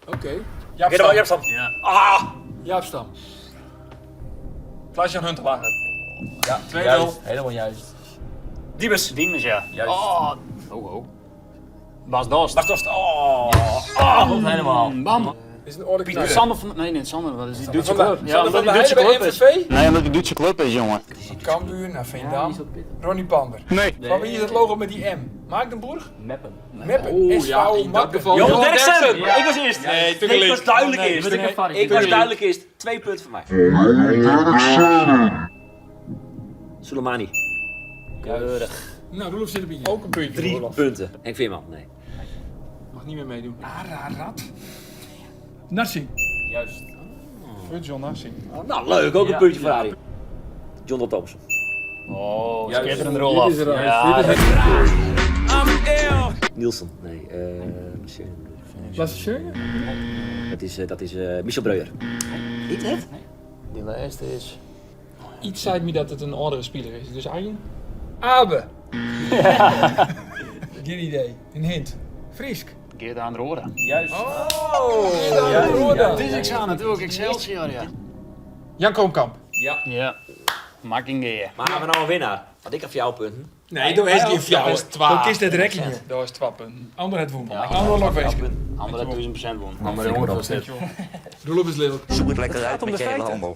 Oké. Jaap Stam. Stam. Jaap Stam. Ja. Ah! Jaap Stam. Klaas-Jan Huntelaar. Ja, 2-0. juist. Helemaal juist. Diemers. Diemers, ja. Juist. Oh, oh, oh. Bas Dost. Bas Dost. Oh. Klopt helemaal. Bam. Is een orde Pieter Sander van... Nee, nee, Sander, dat is die Duitse van der- club. Ja, Sander omdat van die der Duitse Heijden club bij is. MVV? Nee, omdat die Duitse club is, jongen. Cambuur naar Veendam. Ronnie Pander. Nee. Van wie is het logo met die M? Maagdenburg? Meppen. Meppen. Oeh, SV ja, in dat Makken. geval. Johan Johan Derksen. Derksen. Ik was eerst. Nee, Nee, ik was duidelijk Nee, eerst. ik was Ik was duidelijk eerst. Twee punten voor mij. Soleimani. Keurig. Nou, Roelof zit op je. Ook een puntje voor Drie Roelof. punten. Henk Veerman, nee. Mag niet meer meedoen. Ararat. Narsing. Juist. Voor John Narsing. Oh, nou, leuk. Ook een Ja. puntje voor Arie. John Del Thompson. Oh, Juist. schitterend rol Dit is af. raar. Ja, Dit is Nielsen. Nee. eh Lasse Schöne? dat is, dat is Michel Breuer. Niet het? Die laatste is... Iets zei me dat het een oudere speler is. Dus Arjen? Abe. Geen idee. Een hint. Friesk. Geert aan de Roda. Juist. Oh, ja, juist. Het is ik zo natuurlijk, Excelsior, ja. Jan Koomkamp. Ja. Ja. Makkingeer. Maar hebben we nou een winnaar? Want ik heb jouw punten. Nee, dat is geen fjouwer. Dat is twa. Dat is het rekje. Dat is twee punten. Ander het woen. Ander lokweesje. Andere 1000% won. Andere jongen was dit. Roelof is lelijk. Zoek het lekker uit met je hele handel.